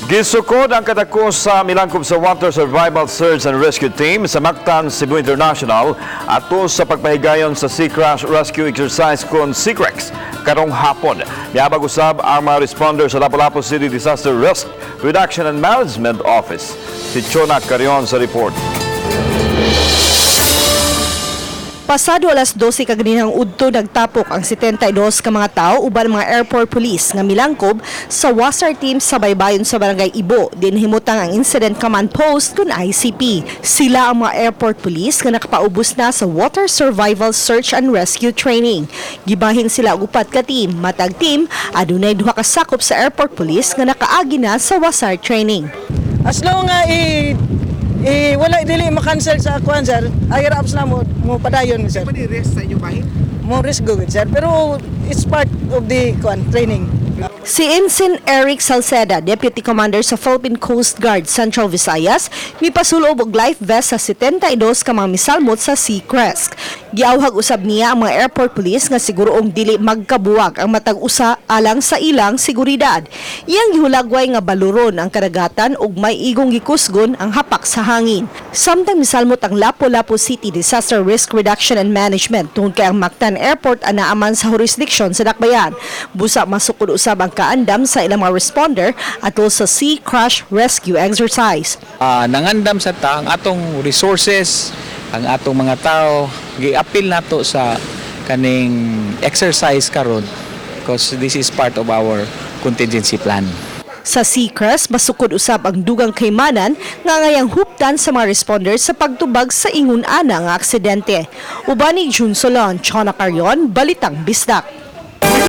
Gisukod ang kadako sa milangkob sa Water Survival Search and Rescue Team sa Mactan Cebu International ato sa pagpahigayon sa Sea Crash Rescue Exercise kon SeaCrex karong hapon. Miabag usab ang mga responder sa Lapu-Lapu City Disaster Risk Reduction and Management Office. Si Chona Carion sa report. Pasado alas 12 kaganinang udto, nagtapok ang 72 ka mga tao uban mga airport police nga milangkob sa WASAR team sa baybayon sa Barangay Ibo. Dinhimutang ang Incident Command Post kun ICP. Sila ang mga airport police nga nakapaubos na sa Water Survival Search and Rescue Training. Gibahin sila og upat ka team. Matag team adunay duha ka sakop sa airport police nga nakaagi na sa WASAR training. As long nga i wala dili ma-cancel sa kuan, sir, higher ups na mo padayon, sir. Pwede risk sa inyong bahin? Mo risk go, sir, pero it's part of the kuan training. Si Ensign Eric Salceda, Deputy Commander sa Philippine Coast Guard Central Visayas, mipasulob og life vest sa 72 ka mga misalmot sa Seacrest. Giawhag usab niya ang mga airport police nga siguroong dili magkabuwag ang matag usa alang sa ilang seguridad. Iyang gihulagway nga baluron ang kadagatan ug may igong gikusgon ang hapak sa hangin. Samtang misalmot ang Lapu-Lapu City Disaster Risk Reduction and Management tungod kay ang Mactan Airport anaaman sa jurisdiction sa Dakbayan. Busa masukod usab ang kaandam sa ilang mga responder atol sa Sea Crash Rescue Exercise. Nangandam sa ta ang atong resources, ang atong mga tao, gi-apil nato sa kaning exercise karon because this is part of our contingency plan. Sa Seacrest, masukod usab ang dugang kaymanan nga ngayang huptan sa mga responders sa pagtubag sa ingon ana nga aksidente. Uban ni June Solon, Chona Carion, Balitang Bisdak.